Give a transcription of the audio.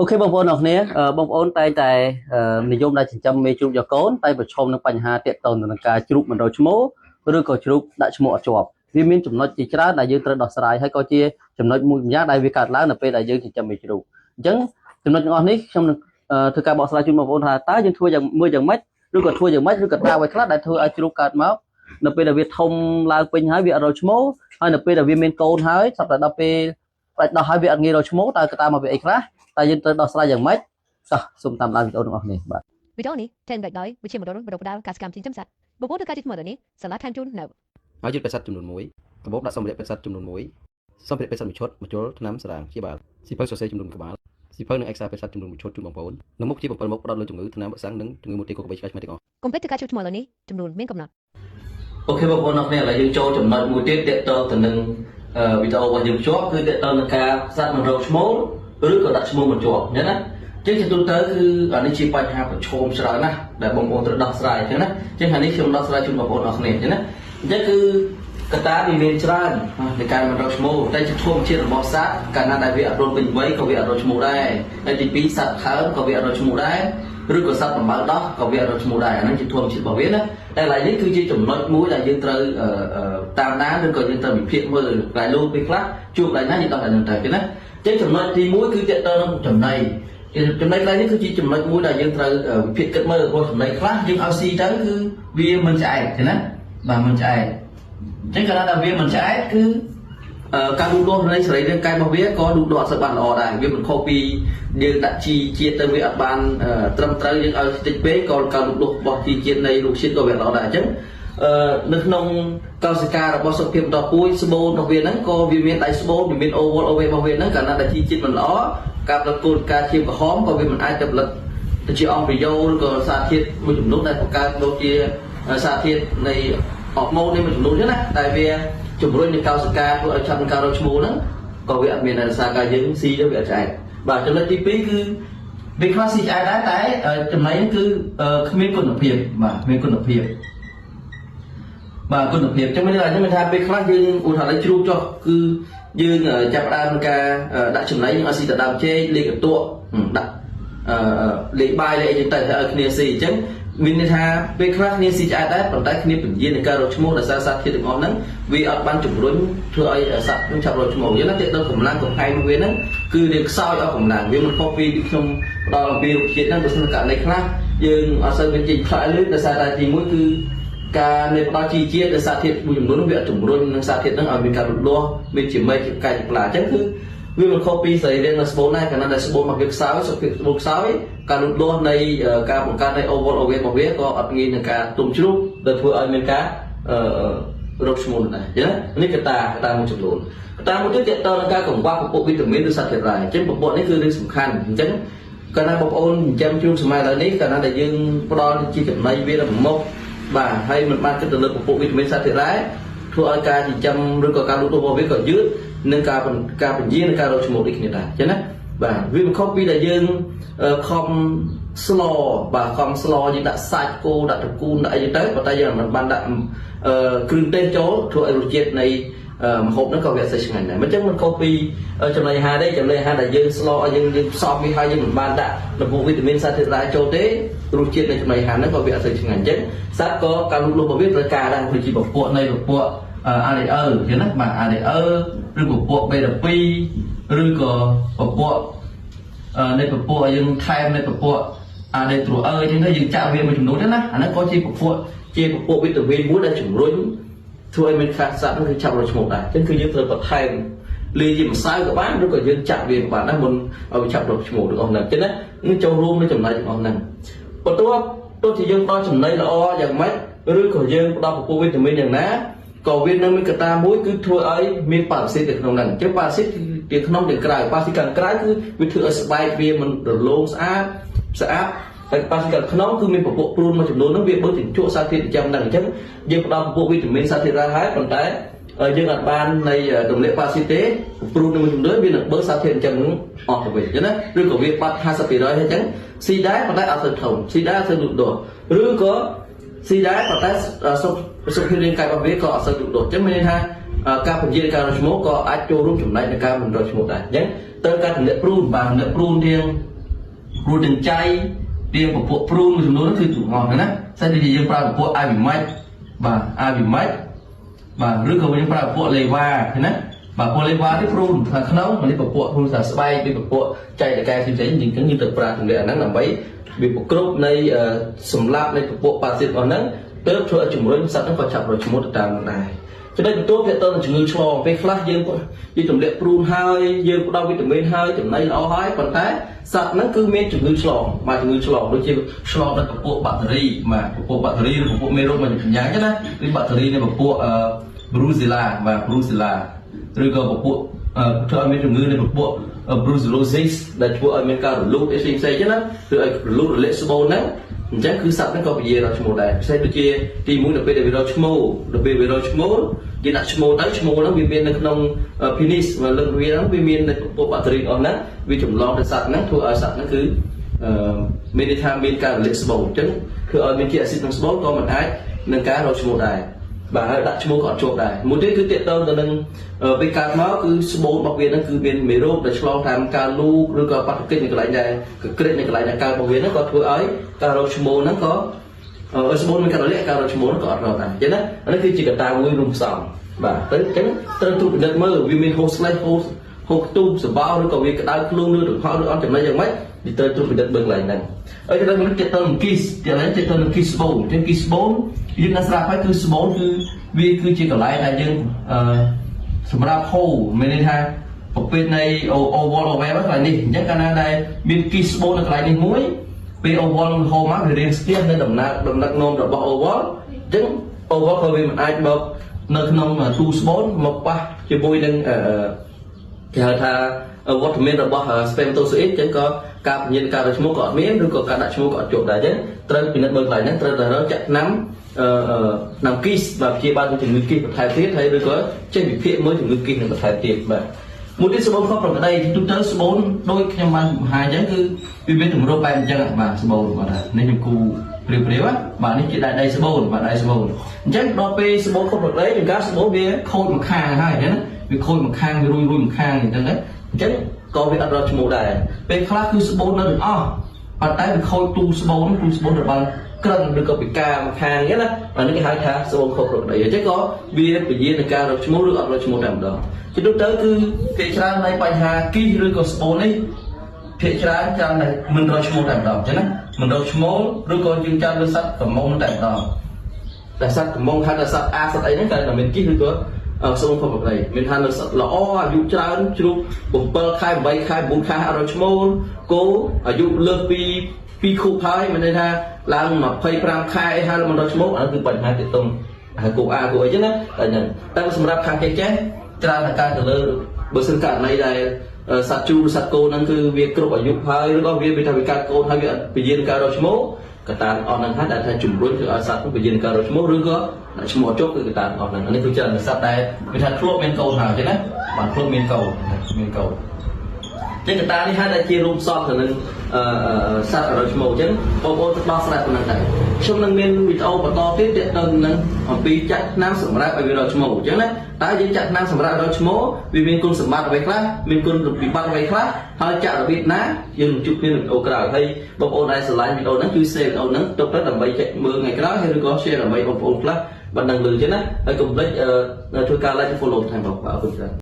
OK បងប្អូនអរគ្នាបងប្អូនតែងតែនិយមដែលចិញ្ចឹមមេជ្រូកយកកូនតែប្រឈមនឹងបញ្ហាទាក់ទងទៅនឹងការជ្រូកមិនរកឈ្មោះឬក៏ជ្រូកដាក់ឈ្មោះអត់ជាប់វាមានចំណុចជាច្រើនដែលយើងត្រូវដោះស្រាយហើយក៏ជាចំណុចមួយយ៉ាងដែលវាកើតឡើងនៅពេលដែលយើងចិញ្ចឹមមេជ្រូកអញ្ចឹងចំណុចទាំងអស់នេះខ្ញុំនឹងធ្វើការបកស្រាយជូនបងប្អូនថាតើយើងធ្វើយ៉ាងមួយយ៉ាងម៉េចឬក៏ធ្វើយ៉ាងម៉េចឬក៏តើអ្វីខ្លះដែលធ្វើឲ្យជ្រូកកើតមកនៅពេលដែលវាធំឡើងពេញហើយវាអត់រកឈ្មោះហើយនៅពេលដែលវាមានកូនហើយស្រាប់តែដល់ពេលផ្ដាច់ដោះហើយវាអត់ងាយរកឈ្មោះតើកត្តាមកពីអីខ្លះតើយើងត្រូវដោះស្រាយយ៉ាងម៉េចតោះសូមតាមដានវីដេអូទាំងអស់គ្នាបាទ វីដេអូនេះតែងបែកដោយវិជ្ជាមណ្ឌលបណ្ដុះបណ្ដាលការសកម្មចិញ្ចឹមសត្វបងប្អូនធ្វើការជាថ្មីនេះសាលាថែមជូននៅ ហើយយឺតពេទ្យសត្វចំនួន1កាបូបដាក់សម្ភារៈពេទ្យសត្វចំនួន1សម្ភារៈពេទ្យសត្វមួយឈុតម្ជុលថ្នាំសរ៉ាងព្យាបាលសៀវភៅសរសេរចំនួន1ក្បាលសៀវភៅនិងឯកសារពេទ្យសត្វចំនួន1ឈុតជូនបងប្អូននិងមុខជា7មុខផ្ដោតលើជំងឺថ្នាំវ៉ាក់សាំងនិងជំងឺមូសធាគោក្របីឆ្កែឆ្មាទាំងអស់ កុំភ្លេចធ្វើការជួបថ្មីនេះចំនួនមានកំណត់ OK បងប្អូនអរគ្នាឥឡូវយើងចូលចំណុចមួយទៀតទាក់ទងទៅនឹងវីដេអូរបស់យើងភ្ជាប់គឺទាក់ទងនឹងការសត្វមិនរកឈ្មោលឬក៏ដាក់ឈ្មោះមិនជាប់អញ្ចឹងណាអញ្ចឹងជាទូទៅគឺអានេះជាបញ្ហាប្រឈមច្រើនណាស់ដែលបងប្អូនត្រូវដោះស្រាយអញ្ចឹងណាអញ្ចឹងអានេះខ្ញុំដោះស្រាយជូនបងប្អូនអរគ្នាអញ្ចឹងណាអញ្ចឹងគឺកត្តាវាមានច្រើននៃការមិនរកឈ្មោលតែជាធម្មជាតិរបស់សត្វកាលណាដែលវាអត់រត់ពេញវ័យក៏វាអត់រកឈ្មោះដែរហើយទី2សត្វខើមក៏វាអត់រកឈ្មោះដែរឬក៏សត្វដំបៅដោះក៏វាអត់រកឈ្មោះដែរអាហ្នឹងជាធម្មជាតិរបស់វាណាតែកន្លែងនេះគឺជាចំណុចមួយដែលយើងត្រូវតាមដានឬក៏យើងត្រូវវិភាគមើលកន្លែងលោកពេលខ្លះជួបកន្លែងណាយើងដោះកន្លែងហ្នឹងទៅទេណាអញ្ចឹងចំណុចទី1គឺតកតនឹងចំណីចំណុចកន្លែងនេះគឺជាចំណុចមួយដែលយើងត្រូវវិភាគគិតមើលព្រោះចំណីខ្លះយើងឲ្យស៊ីទៅគឺវាមិនឆ្អែតទេណាបាទមិនឆ្អែតអញ្ចឹងកាលណាដែលវាមិនឆ្អែតគឺការលូតលាស់នៃសរីរាង្គកាយរបស់វាក៏លូតលាស់អត់សូវបានល្អដែរវាមិនខុសពីយើងដាក់ជីជាតិទៅវាអត់បានត្រឹមត្រូវយើងឲ្យតិចពេកក៏ការលូតលាស់របស់ជីជាតិនៃរុក្ខជាតិក៏វាល្អដែរអញ្ចឹងនៅក្នុងកោសិការបស់សុខភាពបន្តពូជស្បូនរបស់វាហ្នឹងក៏វាមានដៃស្បូនវាមានអូវលអូវេរបស់វាហ្នឹងកាលណាដែលជីជាតិមិនល្អការផលិតគោលការណ៍ឈាមក្រហមក៏វាមិនអាចទៅផលិតទៅជាអង់ព្រីយ៉ូឬក៏សារធាតុមួយចំនួនដែលបង្កើតមកជាសារធាតុនៃអរម៉ូននេះមួយចំនួនចឹងណាដែលវាជំរុញនៃកោសិកាធ្វើឲ្យឆាប់នឹងការរកឈ្មោះហ្នឹងក៏វាអត់មានដោយសារការយើងស៊ីទៅវាអត់ឆ្អែតបាទចំណុចទី2គឺវាខ្លះស៊ីឆ្អែតដែរតែចំណីហ្នឹងគឺគ្មានគុណភាពបាទគ្មានគុណភាពបាទគុណភាពចឹងមានន័យថាមានថាពេលខ្លះយើងឧទាហរណ៍ឲ្យជ្រូកចុះគឺយើងចាប់ផ្ដើមការដាក់ចំណីយើងឲ្យស៊ីទៅដើមចេកលេខកន្ទក់ដាក់អឺលេខបាយលេខអីចឹងទៅឲ្យគ្នាស៊ីអញ្ចឹងមានន័យថាពេលខ្លះគ្នាស៊ីឆ្អែតដែរប៉ុន្តែគ្នាពន្យានៃការរកឈ្មោះដោយសារសារធាតុទាំងអស់ហ្នឹងវាអត់បានជំរុញធ្វើឲ្យសត្វនឹងឆាប់រកឈ្មោះយ៉ាងណាទាក់ទងកម្លាំងកំហែងវាហ្នឹងគឺវាខ្សោយអស់កម្លាំងវាមិនខុសពីខ្ញុំផ្ដល់អំពីរុក្ខជាតិហ្នឹងបើសិនករណីខ្លះយើងអត់សូវមានចេញផ្លែលឿនដោយសារតែទីមួយគឺការនៃផ្ដល់ជីជាតិដោយសារធាតុមួយចំនួនវាអត់ជំរុញនឹងសារធាតុហ្នឹងឲ្យមានការលូតលាស់មានជាមែកជាផ្កាយជាផ្លាអញ្ចឹងគឺវាមិនខុសពីសរីរាង្គនៅស្បូនដែរកាលណាដែលស្បូនមកវាខ្សោយសុខភាពស្បូនខ្សោយការលូតលាស់នៃការបង្កើតនៃ oval oval របស់វាក៏អត់ងាយនឹងការទុំជ្រុះដែលធ្វើឲ្យមានការអឺរកឈ្មោះដែរអញ្ចឹងនេះកត្តាកត្តាមួយចំនួនកត្តាមួយទៀតទាក់ទងនឹងការកង្វះពពួកវីតាមីនឬសារធាតុរ៉ែអញ្ចឹងពពួកនេះគឺរឿងសំខាន់អញ្ចឹងកាលណាបងប្អូនចិញ្ចឹមជ្រូកសម័យឥឡូវនេះកាលណាដែលយើងផ្ដល់ជាចំណីវាដល់មុខបាទហើយមិនបានគិតទៅលើពពួកវីតាមីនសារធាតុរ៉ែធ្វើឲ្យការចិញ្ចឹមឬក៏ការលូតលាស់របស់វាក៏យឺតនិងការការពន្យានិងការរកឈ្មោះដូចគ្នាដែរអញ្ចឹងណាបាទវាមិនខុសពីដែលយើងខំស្លបាទខំស្លយើងដាក់សាច់គោដាក់ត្រកូនដាក់អីទៅប៉ុន្តែយើងមិនបានដាក់គ្រឿងទេសចូលធ្វើឲ្យរសជាតិនៃម្ហូបហ្នឹងក៏វាអត់សូវឆ្ងាញ់ដែរមិនអញ្ចឹងមិនខុសពីចំណីអាហារទេចំណីអាហារដែលយើងស្លឲ្យយើងយើងផ្សំវាហើយយើងមិនបានដាក់លពវីតាមីនសារធាតុរ៉ែចូលទេរសជាតិនៃចំណីអាហារហ្នឹងក៏វាអត់សូវឆ្ងាញ់អញ្ចឹងសត្វក៏ការលូតលាស់របស់វាត្រូវការដែរដូចជាពពួកនៃពពួក ADE អញ្ចឹងណាបាទ ADE ឬពពួក B12 ឬក៏ពពួកនៃពពួកយើងថែមនៃពពួក AD ត្រួអឺអញ្ចឹងទៅយើងចាក់វាមួយចំនួនទៅណាអាហ្នឹងក៏ជាពពួកជាពពួកវីតាមីនមួយដែលជំរុញធ្វើឲ្យមានខាតសត្វហ្នឹងគឺឆាប់រកឈ្មោះដែរអញ្ចឹងគឺយើងត្រូវបន្ថែមលាយជាម្សៅក៏បានឬក៏យើងចាក់វាក៏បានដែរមុនឲ្យវាឆាប់រកឈ្មោះទាំងអស់ហ្នឹងអញ្ចឹងណានឹងចូលរួមនៅចំណែកទាំងអស់ហ្នឹងបន្ទាប់ទោះជាយើងផ្ដល់ចំណីល្អយ៉ាងម៉េចឬក៏យើងផ្ដល់ពពួកវីតាមីនយ៉ាងណាក៏វានៅមានកត្តាមួយគឺធ្វើឲ្យមានប៉ារ៉ាស៊ីតនៅក្នុងហ្នឹងអញ្ចឹងប៉ារ៉ាស៊ីតគឺទាំងក្នុងទាំងក្រៅប៉ារ៉ាស៊ីតខាងក្រៅគឺវាធ្វើឲ្យស្បែកវាមិនរលោងស្អាតស្អាតហើយប៉ារ៉ាស៊ីតខាងក្នុងគឺមានពពួកព្រូនមួយចំនួនហ្នឹងវាបើជញ្ជក់សារធាតុចិញ្ចឹមហ្នឹងអញ្ចឹងយើងផ្ដល់ពពួកវីតាមីនសារធាតុរ៉ែហើយប៉ុន្តែយើងអត់បាននៃទម្លាក់ប៉ារ៉ាស៊ីតទេព្រូនមួយចំនួនវានឹងបើសារធាតុចិញ្ចឹមហ្នឹងអស់ទៅវិញអញ្ចឹងណាឬក៏វាបាត់50%ហើយអញ្ចឹងស៊ីដែរប៉ុន្តែអត់សូវធំស៊ីដែរអត់សូវលូតលាស់ឬក៏ស៊ីដែរប៉ុន្តែសុខសុខភាពរាងកាយរបស់វាក៏អត់សូវលូតលាស់អញ្ចឹងមានន័យថា ការពន្យាការរកឈ្មោះក៏អាចចូលរួមចំណែកในការមិនរកឈ្មោះដែរអញ្ចឹងត្រូវការទម្លាក់ព្រូនបាទទម្លាក់ព្រូនទៀងព្រូនទាំងចៃទៀងពពួកព្រូនមួយចំនួនគឺទាំងអស់ណាស្អីដូចជាយើងប្រើពពួក Ivimec បាទ Ivimec បាទឬក៏យើងប្រើពពួកលេវ៉ាឃើញណាបាទពពួកលេវ៉ានេះព្រូនខាងក្នុងនេះពពួកព្រូនសាស្បែកឬពពួកចៃតកែផ្សេងៗយើងយើងទៅប្រើទម្លាក់អាហ្នឹងដើម្បីវាប្រគ្រប់នៃសម្លាប់នៃពពួកប៉ាស៊ីតអស់ហ្នឹងទើបធ្វើឲ្យជំរុញសត្វហ្នឹងក៏ចាប់រកឈ្មោះទៅតាមនឹងដែរចំណុចបន្ទាប់ទាក់ទងនឹងជំងឺឆ្លងពេលខ្លះយើងយើងទម្លាក់ព្រូនហើយយើងផ្ដល់វីតាមីនហើយចំណីល្អហើយប៉ុន្តែសត្វហ្នឹងគឺមានជំងឺឆ្លងបាទជំងឺឆ្លងដូចជាឆ្លងដោយពពួកបាក់តេរីបាទពពួកបាក់តេរីឬពពួកមេរោគមួយយ៉ាងចឹងណាឬបាក់តេរីនៃពពួកអឺ Brucella បាទ Brucella ឬក៏ពពួកធ្វើឲ្យមានជំងឺនៃពពួក brucellosis ដែលធ្វើឲ្យមានការរលូតអីផ្សេងផ្សេងចឹងណាគឺឲ្យរលូតរលាកស្បូនហ្នឹងអញ្ចឹងគឺសត្វហ្នឹងក៏ពជារកឈ្មោះដែរពិសេសដូចជាទី1ដល់ពេលដែលវារកឈ្មោះដល់ពេលវារកឈ្មោះគេដាក់ឈ្មោះទៅឈ្មោះហ្នឹងវាមាននៅក្នុង penis មកលឹកវាហ្នឹងវាមាននៅពពួកបាក់តេរីអស់ហ្នឹងវាចម្លងទៅសត្វហ្នឹងធ្វើឲ្យសត្វហ្នឹងគឺអឺមានន័យថាមានការរលាកស្បូនអញ្ចឹងធ្វើឲ្យមានជាអាស៊ីតក្នុងស្បូនក៏មិនអាចនឹងការរកឈ្មោះដែរបាទហើយដាក់ឈ្មោះក៏អត់ជាប់ដែរមួយទៀតគឺទាក់ទងទៅនឹងពេលកើតមកគឺស្បូនរបស់វាហ្នឹងគឺមានមេរោគដែលឆ្លងតាមការលូកឬក៏បាតុកិច្ចនៅកន្លែងដែលកក្រិចនៅកន្លែងដែលកើតរបស់វាហ្នឹងក៏ធ្វើឲ្យការរកឈ្មោះហ្នឹងក៏ស្បូនមានការរលាកការរកឈ្មោះហ្នឹងក៏អត់រកដែរអញ្ចឹងណាអានេះគឺជាកត្តាមួយរួមផ្សំបាទទៅអញ្ចឹងត្រូវត្រួតពិនិត្យមើលវាមានហូសស្លេះហូសហូសខ្ទុះសបោឬក៏វាក្តៅខ្លួនឬរហោឬអត់ចំណេញយ៉ាងម៉េចវាត្រូវត្រួតពិនិត្យមើលកន្លែងហ្នឹងហើយទៅដល់នេះទាក់ទងនឹងគីសទៀតហើយទាក់ទងនឹងគីស្បូនអញ្ចឹងគីស្បូនយើងដល់ស្រាប់ហើយគឺស្បូនគឺវាគឺជាកន្លែងដែលយើងអឺសម្រាប់ហូរមានន័យថាប្រភេទនៃ ovule ovum កន្លែងនេះអញ្ចឹងកាលណាដែលមានគីស្បូននៅកន្លែងនេះមួយពេល ovule ហូរមកវារៀងស្ទះនៅដំណើរដំណឹកនោមរបស់ ovule អញ្ចឹង ovule ក៏វាមិនអាចមកនៅក្នុងទូស្បូនមកប៉ះជាមួយនឹងអឺគេហៅថាវត្តមានរបស់ spermatozoid អញ្ចឹងក៏ការពញ្ញាការរកឈ្មោះក៏អត់មានឬក៏ការដាក់ឈ្មោះក៏អត់ជាប់ដែរអញ្ចឹងត្រូវពិនិត្យមើលកន្លែងហ្នឹងត្រូវតែរកចាក់ថ្នាំអឺថ្នាំគីសបាទព្យាបាលជំងឺគីសបន្ថែមទៀតហើយឬក៏ចេះវិភាគមើលជំងឺគីសនឹងបន្ថែមទៀតបាទមួយទៀតស្បូនខុសប្រក្រតីទូទៅស្បូនដូចខ្ញុំបានបង្ហាញអញ្ចឹងគឺវាមានទម្រង់បែបអញ្ចឹងបាទស្បូនបាទនេះខ្ញុំគូព្រាវព្រាវបាទនេះជាដែកដៃស្បូនបាទដៃស្បូនអញ្ចឹងដល់ពេលស្បូនខុសប្រក្រតីជួនកាលស្បូនវាខូចម្ខាងហើយអញ្ចឹងណាវាខូចម្ខាងវារុយរុយម្ខាងអញ្ចឹងណាអញ្ចឹងក៏វាអត់រកឈ្មោះដែរពេលខ្លះគឺស្បូននៅទាំងអស់ប៉ុន្តែវាខូចទូស្បូនទូស្បូនរបស់ក្រិនឬក៏ពិការម្ខាងអញ្ចឹងណាអានេះគេហៅថាស្បូនខុសប្រក្រតីអញ្ចឹងក៏វាពជានឹងការរកឈ្មោះឬអត់រកឈ្មោះតែម្ដងជាទូទៅគឺគេច្រើននៃបញ្ហាគីសឬក៏ស្បូននេះភាគច្រើនច្រើនតែមិនរកឈ្មោះតែម្ដងអញ្ចឹងណាមិនរកឈ្មោះឬក៏យើងចាំលើសត្វកំមុំតែម្ដងតែសត្វកំមុំហៅថាសត្វអាសត្វអីហ្នឹងតែតែមានគីសឬក៏ស្បូនខុសប្រក្រតីមានថានៅសត្វល្អអាយុច្រើនជ្រុះ7ខែ8ខែ9ខែអត់រកឈ្មោះគោអាយុលើសពី2ខួបហើយមានន័យថាឡើង25ខែអីហើយមិនរកឈ្មោះអានោះគឺបញ្ហាទាក់ទងហៅគោអាគោអីចឹងណាតែហ្នឹងតែសម្រាប់ខាងចេះចេះច្រើនតែការទៅលើបើសិនករណីដែលសត្វជូរសត្វគោហ្នឹងគឺវាគ្រប់អាយុហើយឬក៏វាវាថាវាកើតកូនហើយវាពជាការរកឈ្មោះកត្តាអស់ហ្នឹងហើយដែលថាជំរុញគឺឲ្យសត្វពជាការរកឈ្មោះឬក៏ឈ្មោះជោគគឺកត្តាអស់ហ្នឹងអានេះគឺច្រើនសត្វដែលវាថាធ្លាប់មានកូនហើយចឹងណាបាទធ្លាប់មានកូនមានកូនចឹងកត្តានេះហើយដែលជារួមផ្សំទៅនឹងសត្វរកឈ្មោះចឹងបងប្អូនទៅដោះស្រាយប៉ុណ្ណឹងដែរខ្ញុំនឹងមានវីដេអូបន្តទៀតទាក់ទងនឹងអំពីចាក់ថ្នាំសម្រាប់ឲ្យវារកឈ្មោះចឹងណាតើយើងចាក់ថ្នាំសម្រាប់រកឈ្មោះវាមានគុណសម្បត្តិអ្វីខ្លះមានគុណវិបត្តិអ្វីខ្លះហើយចាក់របៀបណាយើងនឹងជួបគ្នានៅវីដេអូក្រោយហើយបងប្អូនដែលស្រឡាញ់វីដេអូហ្នឹងជួយ share វីដេអូហ្នឹងទុកទៅដើម្បីចែកមើលថ្ងៃក្រោយហើយឬក៏ share ដើម្បីបងប្អូនខ្លះបានដឹងឮចឹងណាហើយកុំភ្លេចធ្វើការ like follow ថែមផងបាទអរគុណច្រើន។